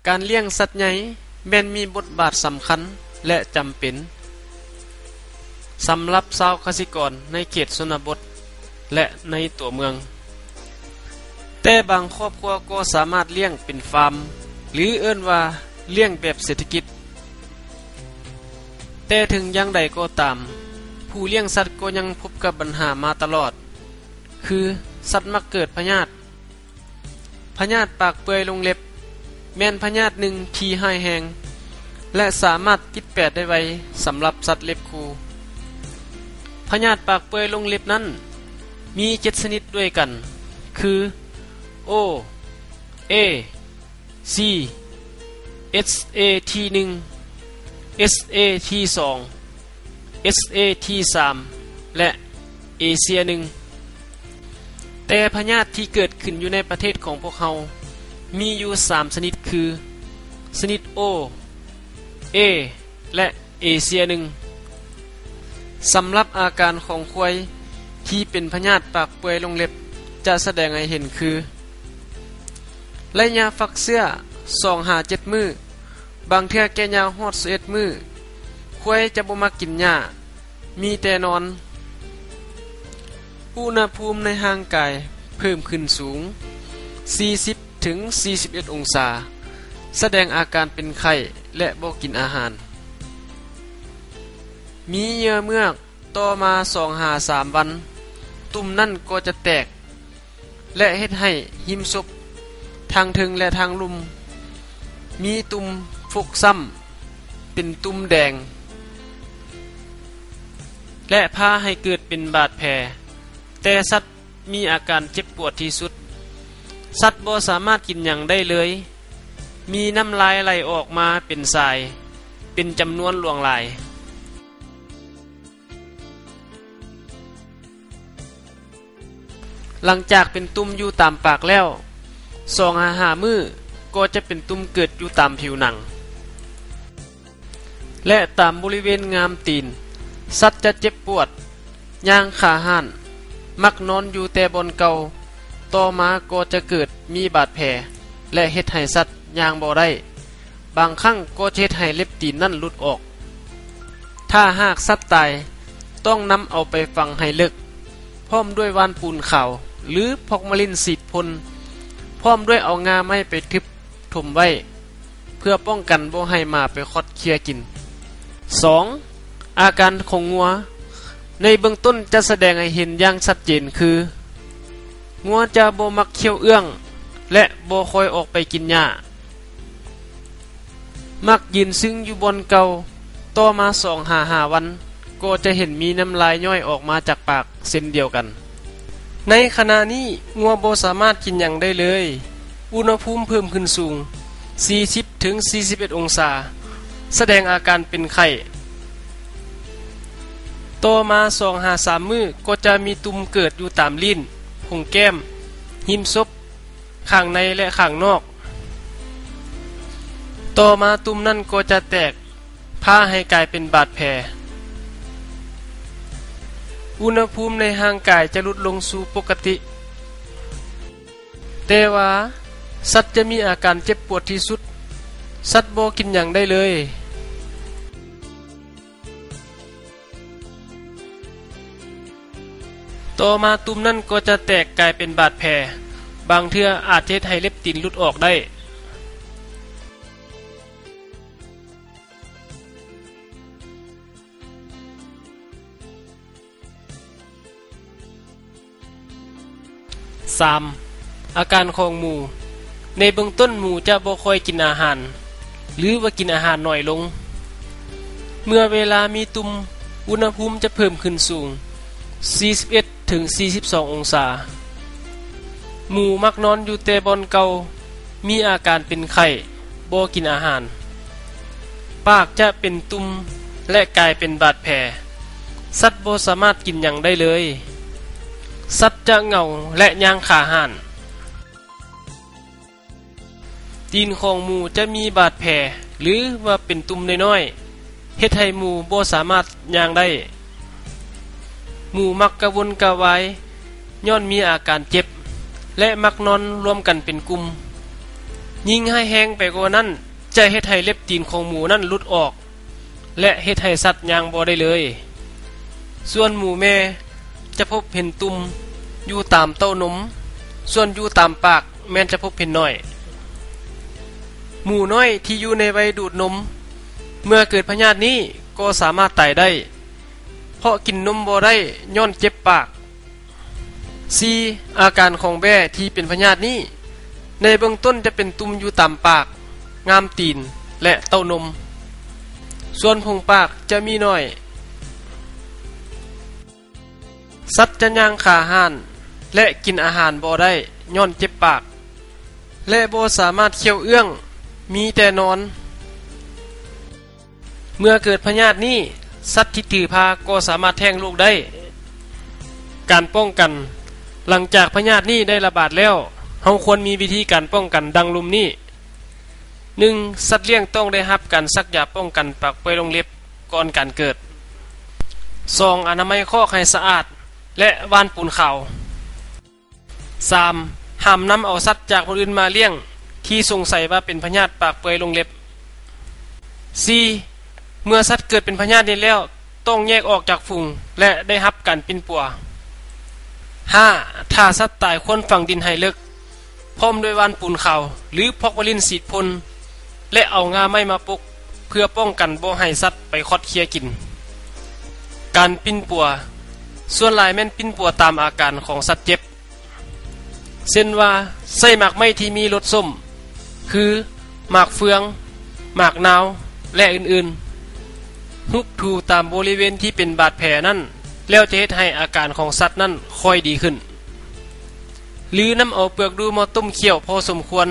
ການລ້ຽງສັດໃຫຍ່ແມ່ນມີບົດບາດສຳຄັນ ແລະ ຈຳເປັນ ສຳລັບຊາວກະສິກອນໃນເຂດຊົນນະບົດ ແລະ ໃນຕົວເມືອງ, ແຕ່ບາງຄອບຄົວກໍສາມາດລ້ຽງເປັນຟາມ ຫຼື ເອີ້ນວ່າລ້ຽງແບບເສດຖະກິດ. ແຕ່ເຖິງຢ່າງໃດກໍຕາມ, ຜູ້ລ້ຽງສັດກໍຍັງພົບກັບບັນຫາມາຕະຫຼອດ, ຄື ສັດມັກເກີດພະຍາດ. ພະຍາດປາກເປື່ອຍລົງເລັບ ແມ່ນພະຍາດໜຶ່ງທີ່ຮ້າຍແຮງ ແລະ ສາມາດຕິດແປດໄດ້ໄວສຳລັບສັດເລັບຄູ່. ພະຍາດປາກເປື່ອຍລົງເລັບນັ້ນມີເຈັດຊະນິດດ້ວຍກັນ ຄື ໂອ ເອ ຊີ ເອສເອທີໜຶ່ງ ເອສເອທີສອງ ເອສເອທີສາມ ແລະ ເອເຊຍໜຶ່ງ. ແຕ່ພະຍາດທີ່ເກີດຂຶ້ນຢູ່ໃນປະເທດຂອງພວກເຮົາມີຢູ່ສາມຊະນິດ ຄື ຊະນິດໂອ ເອ ແລະ ເອເຊຍໜຶ່ງ. ສຳລັບອາການຂອງຄວາຍທີ່ເປັນພະຍາດປາກເປື່ອຍລົງເລັບ ຈະສະແດງໃຫ້ເຫັນຄື ໄລຍະຟັກເຊື້ອ ສອງຫາເຈັດມື້, ບາງເທື່ອແກ່ຍາວຮອດສິບເອັດມື້. ຄວາຍຈະບໍ່ມັກກິນຫຍ້າ, ມີແຕ່ນອນ. ອຸນຫະພູມໃນຮ່າງກາຍເພີ່ມຂຶ້ນສູງ ສີ່ສິບ ເຖິງ ສີ່ສິບເອັດ ອົງສາ, ສະແດງອາການເປັນໄຂ້ ແລະ ບໍ່ກິນອາຫານ. ມີເຫຍື່ອເມືອກ, ຕໍ່ມາສອງຫາສາມວັນ, ຕຸ່ມນັ້ນກໍຈະແຕກ ແລະ ເຮັດໃຫ້ຮິມສົບທາງເທິງ ແລະ ທາງລຸ່ມ ມີຕຸ່ມຟົກຊ້ຳ ເປັນຕຸ່ມແດງ ແລະ ພາໃຫ້ເກີດເປັນບາດແຜ, ແຕ່ສັດ ມີອາການເຈັບປວດທີ່ສຸດ. ສັດບໍ່ສາມາດກິນຫຍັງໄດ້ເລີຍ, ມີນ້ຳລາຍໄຫຼອອກມາເປັນສາຍ ເປັນຈຳນວນຫຼວງຫຼາຍ. ຫຼັງຈາກເປັນຕຸ່ມຢູ່ຕາມປາກແລ້ວ ສອງຫາຫ້າມື້ ກໍຈະເປັນຕຸ່ມເກີດຢູ່ຕາມຜິວໜັງ ແລະ ຕາມບໍລິເວນງາມຕີນ. ສັດຈະເຈັບປວດ, ຍ່າງຂາຫ້ານ, ມັກນອນຢູ່ແຕ່ບ່ອນເກົ່າ, ຕໍ່ມາກໍຈະເກີດມີບາດແຜ ແລະ ເຮັດໃຫ້ສັດຍ່າງບໍ່ໄດ້, ບາງຄັ້ງກໍຈະເຮັດໃຫ້ເລັບຕີນນັ້ນຫຼຸດອອກ. ຖ້າຫາກສັດຕາຍ, ຕ້ອງນຳເອົາໄປຝັງໃຫ້ເລິກ, ພ້ອມດ້ວຍຫວ່ານປູນຂາວ ຫຼື ຟອກມາລິນສີດພົ່ນ, ພ້ອມດ້ວຍເອົາງ່າໄມ້ໄປທຶບ ຖົມໄວ້ ເພື່ອປ້ອງກັນບໍ່ໃຫ້ໝາໄປຂອດເຂ້ຍກິນ. ສອງ, ອາການຂອງງົວໃນເບື້ອງຕົ້ນຈະສະແດງໃຫ້ເຫັນຢ່າງຊັດເຈນຄື ງົວຈະບໍ່ມັກຄ້ຽວເອື້ອງ ແລະ ບໍ່ຄ່ອຍອອກໄປກິນຫຍ້າ, ມັກຢືນຊຶງຢູ່ບ່ອນເກົ່າ. ຕໍ່ມາສອງຫາຫ້າວັນ ກໍຈະເຫັນມີນ້ຳລາຍຍ້ອຍອອກມາຈາກປາກເຊັ່ນດຽວກັນ. ໃນຂະນະນີ້ງົວບໍ່ສາມາດກິນຫຍັງໄດ້ເລີຍ. ອຸນຫະພູມເພີ່ມຂຶ້ນສູງ ສີ່ສິບ ເຖິງ ສີ່ສິບເອັດ ອົງສາ, ສະແດງອາການເປັນໄຂ້. ຕໍ່ມາສອງຫາສາມມື້ກໍຈະມີຕຸ່ມເກີດຢູ່ຕາມລີ້ນ, ໂພງແກ້ມ, ຮິມສົບ, ຂ້າງໃນ ແລະ ຂ້າງນອກ. ຕໍ່ມາຕຸ່ມນັ້ນກໍຈະແຕກ, ພາໃຫ້ກາຍເປັນບາດແຜ. ອຸນຫະພູມໃນຮ່າງກາຍຈະຫຼຸດລົງສູ່ປົກກະຕິ. ແຕ່ວ່າສັດຈະມີອາການເຈັບປວດທີ່ສຸດ. ສັດບໍ່ກິນຫຍັງໄດ້ເລີຍ. ຕໍ່ມາຕຸ່ມນັ້ນກໍຈະແຕກກາຍເປັນບາດແຜ, ບາງເທື່ອອາດເຮັດໃຫ້ເລັບຕີນຫຼຸດອອກໄດ້. ສາມ, ອາການຂອງໝູ. ໃນເບື້ອງຕົ້ນໝູຈະບໍ່ຄ່ອຍກິນອາຫານ ຫຼືວ່າກິນອາຫານໜ້ອຍລົງ. ເມື່ອເວລາມີຕຸ່ມ, ອຸນຫະພູມຈະເພີ່ມຂຶ້ນສູງ ສີ່ສິບເອັດ ເຖິງ ສີ່ສິບສອງ ອົງສາ. ໝູມັກນອນຢູ່ແຕ່ບ່ອນເກົ່າ, ມີອາການເປັນໄຂ້, ບໍ່ກິນອາຫານ. ປາກຈະເປັນຕຸ່ມ ແລະ ກາຍເປັນບາດແຜ. ສັດບໍ່ສາມາດກິນຫຍັງໄດ້ເລີຍ. ສັດຈະເຫງົາ ແລະ ຍ່າງຂາຫ້ານ. ຕີນຂອງໝູຈະມີບາດແຜ ຫຼືວ່າເປັນຕຸ່ມນ້ອຍໆ, ເຮັດໃຫ້ໝູບໍ່ສາມາດຍ່າງໄດ້. ໝູມັກກະວົນກະວາຍຍ້ອນມີອາການເຈັບ ແລະ ມັກນອນລວມກັນເປັນກຸ່ມ. ຍິ່ງຮ້າຍແຮງໄປກວ່ານັ້ນ ຈະເຮັດໃຫ້ເລັບຕີນຂອງໝູນັ້ນຫຼຸດອອກ ແລະ ເຮັດໃຫ້ສັດຍ່າງບໍ່ໄດ້ເລີຍ. ສ່ວນໝູແມ່ຈະພົບເຫັນຕຸ່ມຢູ່ຕາມເຕົ້ານົມ, ສ່ວນຢູ່ຕາມປາກແມ່ນຈະພົບເຫັນໜ້ອຍ. ໝູນ້ອຍທີ່ຢູ່ໃນໄວດູດນົມ ເມື່ອເກີດພະຍາດນີ້ກໍສາມາດຕາຍໄດ້ ເພາະກິນນົມບໍ່ໄດ້ຍ້ອນເຈັບປາກ. ສີ່. ອາການຂອງແບ້ທີ່ເປັນພະຍາດນີ້ ໃນເບື້ອງຕົ້ນຈະເປັນຕຸ່ມຢູ່ຕາມປາກ, ງ່າມຕີນ ແລະ ເຕົ້ານົມ, ສ່ວນໂພງປາກຈະມີໜ້ອຍ. ສັດຈະຍ່າງຂາຫ້ານ ແລະ ກິນອາຫານບໍ່ໄດ້ຍ້ອນເຈັບປາກ ແລະ ບໍ່ສາມາດຄ້ຽວເອື້ອງ, ມີແຕ່ນອນ. ເມື່ອເກີດພະຍາດນີ້, ສັດທີ່ຖືພາກໍສາມາດແທ້ງລູກໄດ້. ການປ້ອງກັນ, ຫຼັງຈາກພະຍາດນີ້ໄດ້ລະບາດແລ້ວ, ເຮົາຄວນມີວິທີການປ້ອງກັນດັ່ງລຸ່ມນີ້. ໜຶ່ງ, ສັດລ້ຽງຕ້ອງໄດ້ຮັບການສັກຢາປ້ອງກັນປາກເປື່ອຍລົງເລັບກ່ອນການເກີດ. ສອງ, ອະນາໄມຄອກໃຫ້ສະອາດ ແລະ ຫວ່ານປູນຂາວ. ສາມ, ຫ້າມນຳເອົາສັດຈາກບ່ອນອື່ນມາລ້ຽງທີ່ສົງໄສວ່າເປັນພະຍາດປາກເປື່ອຍລົງເລັບ. ສີ່, ເມື່ອສັດເກີດເປັນພະຍາດນີ້ແລ້ວ ຕ້ອງແຍກອອກຈາກຝູງ ແລະ ໄດ້ຮັບການປິ່ນປົວ. ຫ້າ, ຖ້າສັດຕາຍຄວນຝັງດິນໃຫ້ເລິກ ພ້ອມດ້ວຍຫວ່ານປູນຂາວ ຫຼື ຟອກວາລິນສີດພົ່ນ ແລະ ເອົາງ່າໄມ້ມາປົກ ເພື່ອປ້ອງກັນບໍ່ໃຫ້ສັດໄປຄອດເຄຍກິນ. ການປິ່ນປົວ ສ່ວນຫຼາຍແມ່ນປິ່ນປົວຕາມອາການຂອງສັດເຈັບ. ເຊັ່ນວ່າ ໃຊ້ໝາກໄມ້ທີ່ມີລົດສົ້ມ ຄື ໝາກເຟືອງ, ໝາກນາວ ແລະ ອື່ນໆ. ຮຸບຖູຕາມບໍລິເວນທີ່ເປັນບາດແຜນັ້ນ ແລ້ວຈະເຮັດໃຫ້ອາການຂອງສັດນັ້ນຄ່ອຍດີຂຶ້ນ. ຫຼື ນຳເອົາເປືອກດູ່ມາຕົ້ມຂ້ຽວພໍສົມຄວນ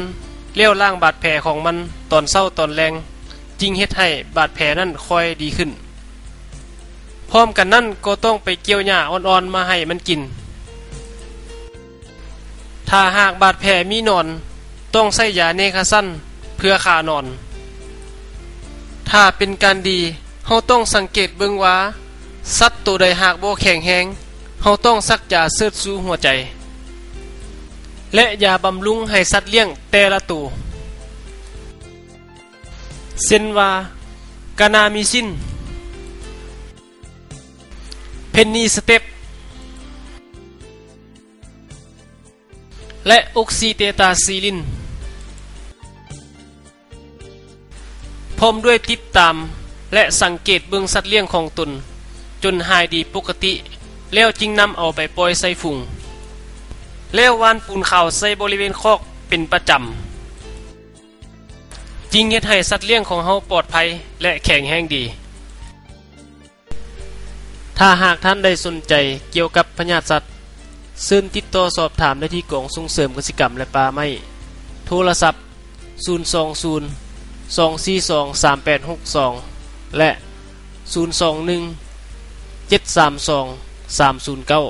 ແລ້ວລ້າງບາດແຜຂອງມັນຕອນເຊົ້າຕອນແລງ ຈຶ່ງເຮັດໃຫ້ບາດແຜນັ້ນຄ່ອຍດີຂຶ້ນ. ພ້ອມກັນນັ້ນກໍຕ້ອງໄປກ່ຽວຫຍ້າອ່ອນໆມາໃຫ້ມັນກິນ. ຖ້າຫາກບາດແຜມີໜອນ, ຕ້ອງໃຊ້ຢາເນຄາຊັນເພື່ອຂ້າໜອນ. ຖ້າເປັນການດີ, ເຮົາຕ້ອງສັງເກດເບິ່ງວ່າ ສັດໂຕໃດຫາກບໍ່ແຂງແຮງ, ເຮົາຕ້ອງສັກຢາເຊີດຊູຫົວໃຈ ແລະ ຢາບຳລຸງໃຫ້ສັດລ້ຽງແຕ່ລະໂຕ. ເຊັ່ນວ່າ ການາມິຊິນ, ເພນນີສະເຕັບ ແລະ ອົກຊີເຕຕາຊີລິນ, ພ້ອມດ້ວຍຕິດຕາມ ແລະ ສັງເກດເບິ່ງສັດລ້ຽງຂອງຕົນ ຈົນຫາຍດີປົກກະຕິ ແລ້ວຈຶ່ງນຳເອົາໄປປ່ອຍໃສ່ຝູງ ແລ້ວຫວ່ານປູນຂາວໃສ່ບໍລິເວນຄອກເປັນປະຈຳ. ຈຶ່ງເຮັດໃຫ້ສັດລ້ຽງຂອງເຮົາປອດໄພ ແລະ ແຂງແຮງດີ. ຖ້າຫາກທ່ານໃດສົນໃຈກ່ຽວກັບພະຍາດສັດ, ເຊີນຕິດຕໍ່ສອບຖາມໄດ້ທີ່ກອງສົ່ງເສີມກະສິກຳ ແລະ ປ່າໄມ້, ໂທລະສັບ ສູນສອງສູນ ສອງສີ່ສອງ ສາມແປດຫົກສອງ ແລະ ສູນສອງໜຶ່ງ ເຈັດສາມສອງ ສາມສູນເກົ້າ.